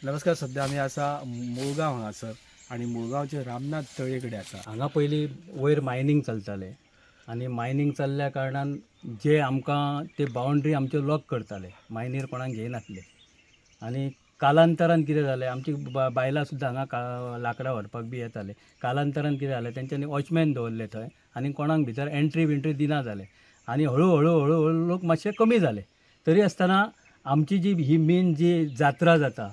नमस्कार. सध्या आमी आसा मुळगांव हांगासर आनी मुळगांवचे रामनाथ तळे कडेन आसा. हांगा पयलीं वयर मायनींग चलतालें आनी मायनींग चल्ल्या कारणान जे आमकां ते बावंड्री आमच्यो लॉक करताले, मायनीर कोणाक घेयनासले. आनी कालांतरान कितें जालें, आमची बायलां सुद्दां हांगा लांकडां व्हरपाक बी येताले. कालांतरान कितें जालें, तेंच्यांनी वॉचमॅन दवरले थंय आनी कोणाक भितर एंट्री बिंट्री दिना जाले आनी हळू हळू हळू हळू लोक मातशे कमी जाले. तरी आसतना आमची जी ही मेन जी जात्रा जाता,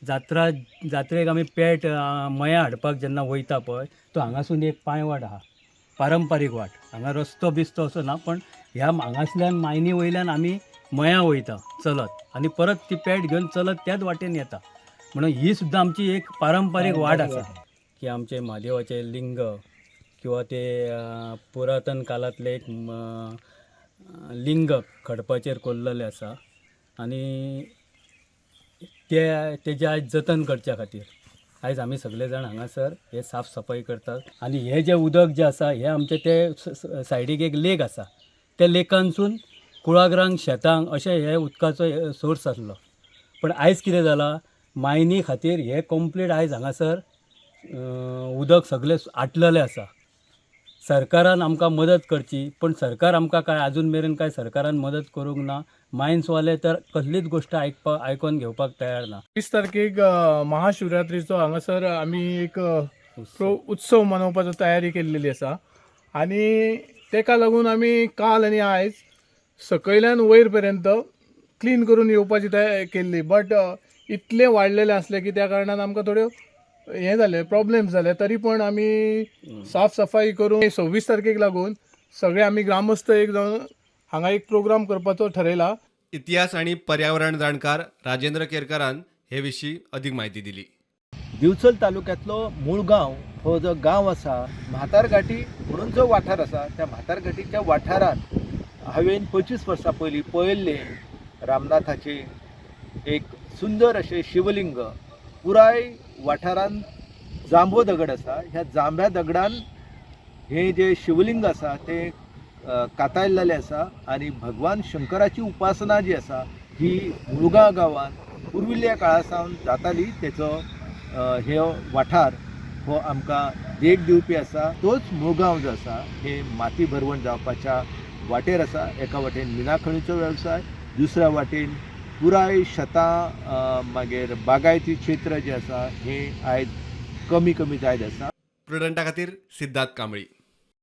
जात्रा जात्रेक आमी पेट मयां हाडपाक जेन्ना वयता पळय, तो हांगासून एक पांयवाट आहा, पारंपारीक वाट. हांगा रस्तो बिस्तो असो ना, पण ह्या हांगासल्यान मायनी वयल्यान आमी मयां वयता चलत आनी परत ती पेट घेवन चलत त्याच वाटेन येता. म्हणून ही सुद्दां आमची एक पारंपारीक वाट आसा की आमचे म्हादेवाचें लिंग किंवा ते पुरातन कालांतले एक लिंग खडपाचेर कोरलेलें आसा आनी ते तेजें आयज जतन करच्या खातीर आयज आमी सगळे जाण हांगासर हे साफ सफाई करतात. आनी हें जें उदक जें आसा हें आमचें ते सायडीक एक लेक आसा, त्या लेकानसून कुळागरांक, शेतांक अशें हे उदकाचो सोर्स आसलो. पण आयज कितें जालां, मायनी खातीर हें कंप्लीट आयज हांगासर उदक सगळें आटलेलें आसा. सरकारान आमकां मदत करची, पण सरकार आमकां काय अजून मेरेन काय सरकारान मदत करूंक ना. मायन्सवाले तर कसलीच गोश्ट आयकपाक, आयकोन घेवपाक तयार ना. 20 तारखेक महाशिवरात्रीचो हांगासर आमी एक उत्सव मनोवपाचो तयारी केल्लेली आसा आनी तेका लागून आमी काल आनी आयज सकयल्यान वयर पर्यंत क्लीन करून येवपाची तयारी केल्ली, बट इतलें वाडलेलें आसलें की त्या कारणान आमकां थोड्यो हें जालें, प्रॉब्लेम्स जाले. तरी पण आमी साफ सफाई करून 26 तारखेक लागून सगळे आमी ग्रामस्थ एक जावन हांगा एक प्रोग्राम करपाचो ठरयला. इतिहास आणि पर्यावरण जाणकार राजेंद्र केरकरान हे विशीं अधिक माहिती दिली. दिवचल तालुक्यांतलो मुळगांव हो जो गांव आसा, म्हातारघाटी म्हणून जो वाठार आसा, त्या म्हातारघाटीच्या वाठारांत हांवें 25 वर्सां पयलीं पळयल्लें रामनाथाचें एक सुंदर अशें शिवलिंग. पुराय वाठारांत जांबो दगड आसा. ह्या जांब्या दगडान हें जें शिवलिंग आसा तें कातायल्लें आसा आनी भगवान शंकराची उपासना जी आसा ही मुळगांव गांवांत पुर्विल्ल्या काळा सावन जाताली. तेचो हे वाठार हो आमकां देख दिवपी आसा. तोच मुळगांव जो आसा हे माती भरवण जावपाच्या वाटेर आसा. एका वाटेन मिना खणीचो वेवसाय, दुसऱ्या वाटेन पुराय शेतां, मागीर बागायती क्षेत्र जें आसा हें आयज कमी कमी जायत आसा. प्रुडंटा खातीर सिद्धार्थ कांबळी.